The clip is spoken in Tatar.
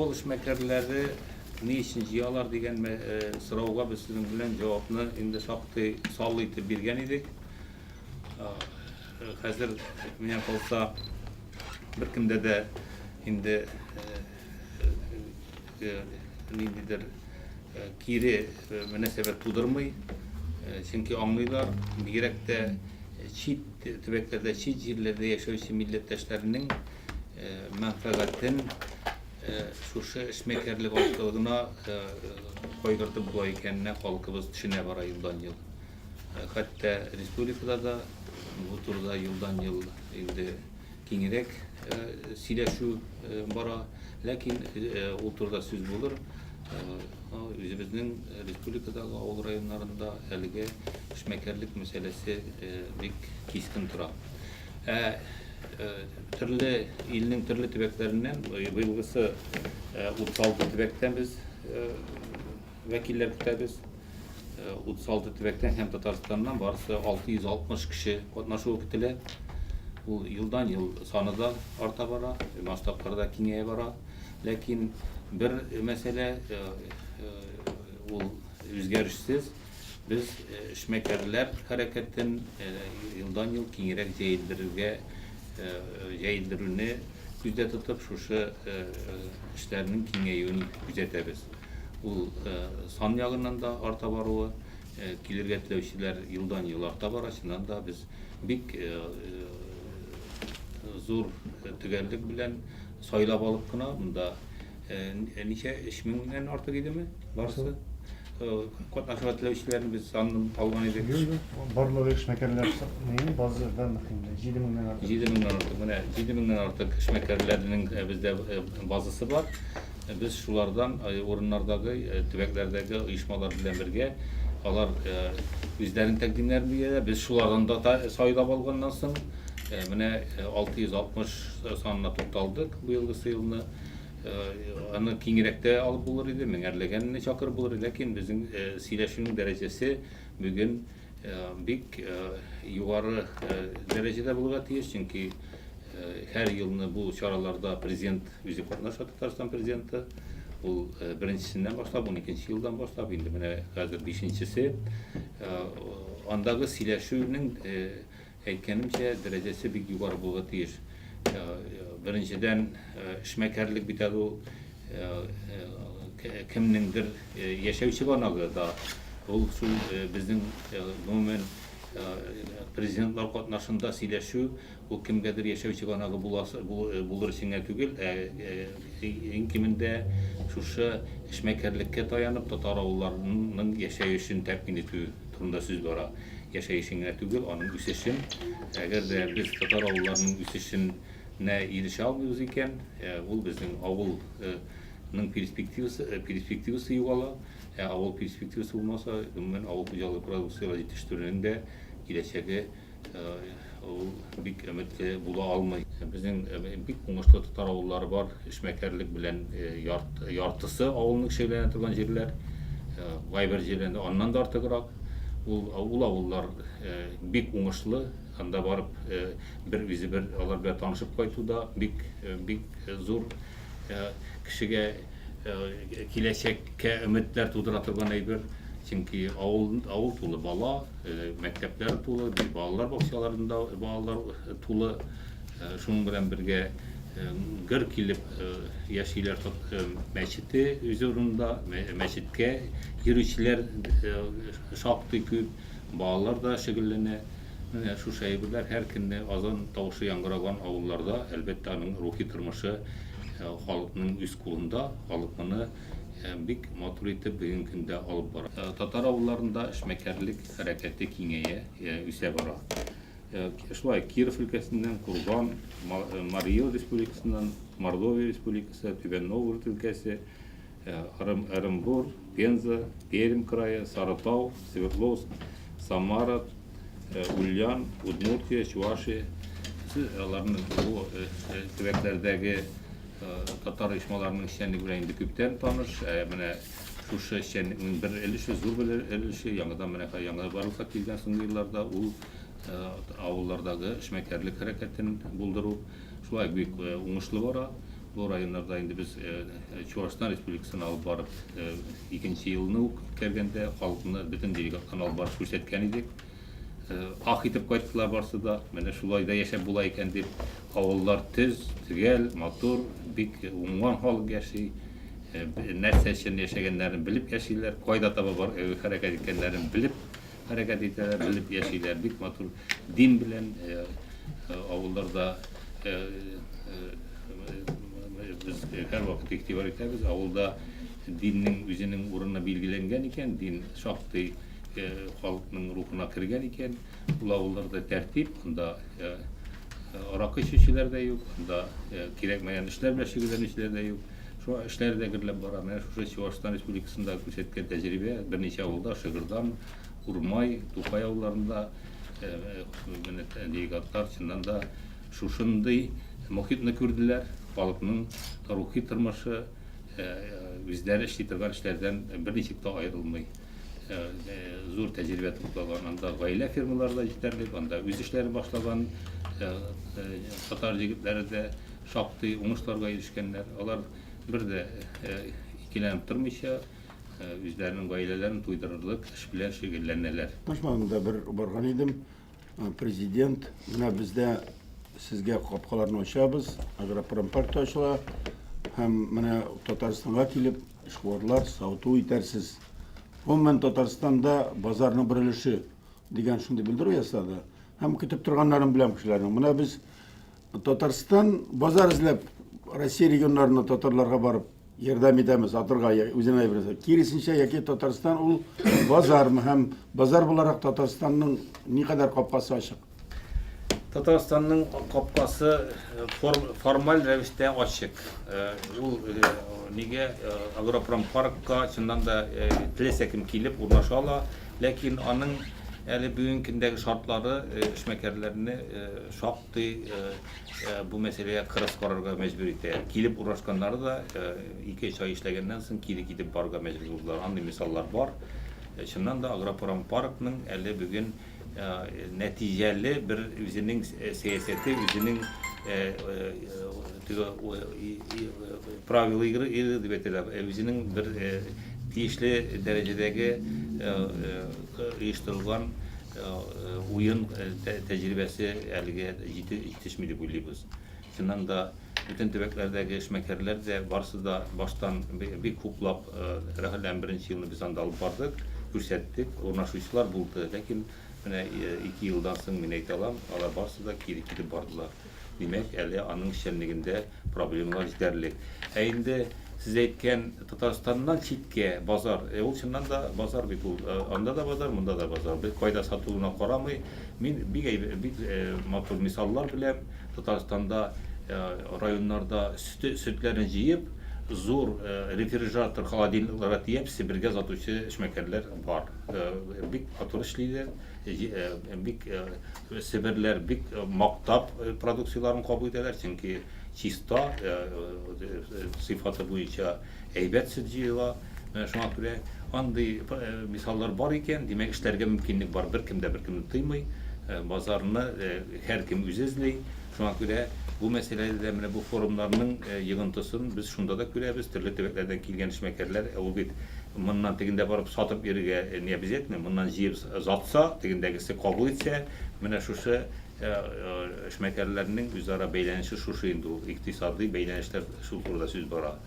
Авыл эшмәкәрләре ни өчен җыялар дигән сорауга без сезнең белән җавапны инде шактый саллы итеп биргән идек. Хәзер миңа калса беркемдә дә инде ниндидер кире мөнәсәбәт тудырмый. Чөнки аңлыйлар, бигрәк тә чит төбәкләрдә, чит җирләрдә яшәүче милләттәшләренең мәнфәгатен шушы эшмәкәрлек аркылы гына кайгыртып була икәненә халкыбыз төшенә бара елдан-ел. Хәтта республикада да бу турыда елдан-ел инде киңрәк сөйләшү бара. Ләкин ул турыда сүз булыр. Үзебезнең республикадагы авыл районнарында әлеге эшмәкәрлек мәсьәләсе бик кискен тора. Ә төрле илнең төрле төбәкләреннән быелгысы 36 төбәктән без вәкилләр көтәбез. 36 төбәктән һәм Татарстаннан барысы 660 кеше катнашуы көтелә. Ул елдан-ел саны да арта бара, масштаблары да киңәя бара. Ләкин бер мәсьәлә ул үзгәрешсез. Без эшмәкәрләр хәрәкәтен елдан-ел киңрәк җәелдерергә, җәелдерүне күздә тотып, шушы эшләрнең киңәюен күзәтәбез. Ул сан ягыннан да арта баруы, килергә теләүчеләр елдан-ел арта бара. Чыннан да без бик зур төгәллек белән сайлап алып кына монда ничә, 3000 нән артык идеме барысы? Катнашырга теләүчеләрне без санын алган идек. Юк, юк, барлыгы эшмәкәрләр базада мөһимдә 7000 нән артык. 7000 нән артык. Менә 7000 нән артык эшмәкәрләрнең бездә базасы бар. Без шулардан урыннардагы, төбәкләрдәге оешмалар белән бергә алар үзләренең тәкъдимнәрен бирәләр. Без шулардан да сайлап алганнан соң менә 660 санына тукталдык быелгысы елны. Аны киңрәк тә алып булыр иде, меңәрләгәнне чакырып булыр иде, ләкин безнең сөйләшүнең дәрәҗәсе бүген бик югары дәрәҗәдә булырга тиеш, чөнки һәр елны бу чараларда президент үзе катнаша, Татарстан президенты. Ул беренчесеннән башлап, 12 елдан башлап, инде менә хәзер бишенчесе. Андагы сөйләшүнең Әйткәнемчә, дәрәҗәсе бик югары булырга тиеш. Беренчедән, эшмәкәрлек бит әле ул кемнеңдер яшәү чыганагы да. Ул шул безнең гомумән президентлар катнашында сөйләшү, ул кемгәдер яшәү чыганагы буласы булыр өчен генә түгел, ә иң кимендә шушы эшмәкәрлеккә таянып татар авылларының яшәешен тәэмин итү турында сүз бара. Яшәешен генә түгел, аның үсешен. Әгәр дә без татар авылларының үсешенә ирешә алмыйбыз икән, ул безнең авылның перспективасы, перспективасы югала. Ә авыл перспективасы булмаса, гомумән, авыл хуҗалыгы продукцияләре җитештерүнең дә киләчәге ул бик өметле була алмый. Безнең бик уңышлы татар авыллары бар, эшмәкәрлек белән яртысы авылның шөгыльләнә торган җирләр, кайбер җирләрендә аннан да артыграк. Ул, ул авыллар бик уңышлы, анда барып бер үзе бер алар белән танышып кайту да бик бик зур кешегә киләчәккә өметләр тудыра торган әйбер. Чөнки авыл, авыл тулы бала, мәктәпләр тулы, балалар бакчаларында балалар тулы. Шуның белән бергә гөр килеп яшиләр мәчете үз урынында, мәчеткә йөрүчеләр шактый күп, балалар да шөгыльләнә. Менә шушы әйберләр һәр көнне азан тавышы яңгыраган авылларда, әлбәттә, аның рухи тормышы халыкның үз кулында, халык моны бик матур итеп бүгенге көндә алып бара. Татар авылларында эшмәкәрлек хәрәкәте киңәя, үсә бара. Шулай Киров өлкәсеннән, Курган, Марий Эл Республикасыннан, Мордовия Республикасы, Түбән Новгород өлкәсе, Ырымбур, Пенза, Пермь крае, Сарытау, Свердловск, Самара, Ульян, Удмуртия, Чувашия. Сез аларның бу төбәкләрдәге татар оешмаларының эшчәнлеге белән инде күптән таныш. Ә менә шушы эшчәнлекнең бер өлеше, зур бер өлеше яңадан менә яңа барлыкка килгән соңгы елларда ул авыллардагы эшмәкәрлек хәрәкәтен булдыру. Шулай бик уңышлы бара. Бу районнарда инде без Чуашстан Республикасына алып барып, икенче елны ук үткәргәндә халыкны, бөтен делегатларны алып барып күрсәткән идек. Ах итеп кайттылар барсы да, менә шулай да яшәп була икән дип. Авыллар төз, төгәл, матур, бик уңган халык яши. Нәрсә өчен яшәгәннәрен белеп яшиләр, кайда таба бар хәрәкәт иткәннәрен белеп хәрәкәт итәләр, белеп яшиләр. Бик матур дин белән авылларда без һәрвакыт игътибар итәбез. Авылда диннең үзенең урыны билгеләнгән икән, дин шактый халыкның рухына кергән икән. Ул авылларда тәртип, анда аракы эчүчеләр дә юк, анда кирәкмәгән эшләр белән шөгыльләнүчеләр дә юк. Шуңа эшләр дә гөрләп бара. Менә шушы Чуашстан Республикасында күрсәткән тәҗрибә берничә авылда, Шыгырдан, Урмай, Тукай авылларында менә делегатлар чыннан да шушындый мохитны күрделәр. Халыкның рухи тормышы үзләре эшли торган эшләрдән берничек тә аерылмый. Зур тәҗрибә туплаган, анда гаилә фермалары да җитәрлек, анда үз эшләрен башлаган татар егетләре дә шактый уңышларга ирешкәннәр. Алар бер дә икеләнеп тормыйча, үзләренең гаиләләрен туйдырырлык эш белән шөгыльләнәләр. Пашмагында бер барган идем, президент, менә бездә сезгә капкаларны ачабыз, агропромпарк та ачыла, һәм менә Татарстанга килеп, эшкуарлар сату итәрсез. Гомумән, Татарстанда базарның бер өлеше дигән шундый белдерү ясады. Һәм көтеп торганнарын беләм кешеләрнең. Менә без Татарстан базар эзләп Россия регионнарына татарларга барып ярдәм итәмез, атырга үзенә әйбер. Киресенчә, яки Татарстан ул базармы һәм базар буларак Татарстанның никадәр капкасы ачык? Татарстанның капкасы формаль рәвештә ачык. Ул нигә агропромпаркка чыннан да теләсә кем килеп урнаша ала, ләкин аның әле бүгенге көндәге шартлары эшмәкәрләрне шактый бу мәсьәләгә кырыс карарга мәҗбүр итә. Килеп урнашканнары да 2-3 ай эшләгәннән соң кире китеп барырга мәҗбүр булдылар. Андый мисаллар бар. Чыннан да агропромпаркның әле бүген нәтиҗәле бер үзенең сәясәте, үзенең теге правила игры дип әйтәләр, үзенең бер тиешле дәрәҗәдәге оештырылган уен тәҗрибәсе әлегә җитешми дип уйлыйбыз. Чыннан да, бөтен төбәкләрдәге эшмәкәрләр дә барысы да баштан бик хуплап, рәхәтләнеп беренче елны без анда алып бардык, күрсәттек, урнашучылар булды. Ләкин менә 2 елдан соң мин әйтә алам, алар барысы да кире китеп бардылар. Димәк, әле аның эшчәнлегендә проблемалар җитәрлек. Ә инде сез әйткән Татарстаннан читкә базар, ул чыннан да базар бит ул. Анда да базар, монда да базар. Без кайда сатуына карамый. Мин бик бик матур мисаллар беләм. Татарстанда районнарда сөтләрен җыеп, зур рефрижератор, холодильникларга төяп, Себергә сатучы эшмәкәрләр бар. Бик матур эшлиләр, бик себерләр бик мактап продукцияләрен кабул итәләр, чөнки чиста, сыйфаты буенча әйбәт сөт җыела. Менә шуңа күрә андый мисаллар бар икән, димәк, эшләргә мөмкинлек бар. Беркем дә беркемне тыймый. Базарны һәркем үзе эзли. Шуңа күрә бу мәсьәләдә дә менә бу форумнарның йогынтысын без шунда да күрәбез. Төрле төбәкләрдән килгән эшмәкәрләр, ул бит моннан тегендә барып сатып йөрергә не обязательно, моннан җыеп сатса, тегендәгесе кабул итсә, менә шушы эшмәкәрләрнең үзара бәйләнеше шушы инде ул, икътисадый бәйләнешләр шул турыда сүз бара.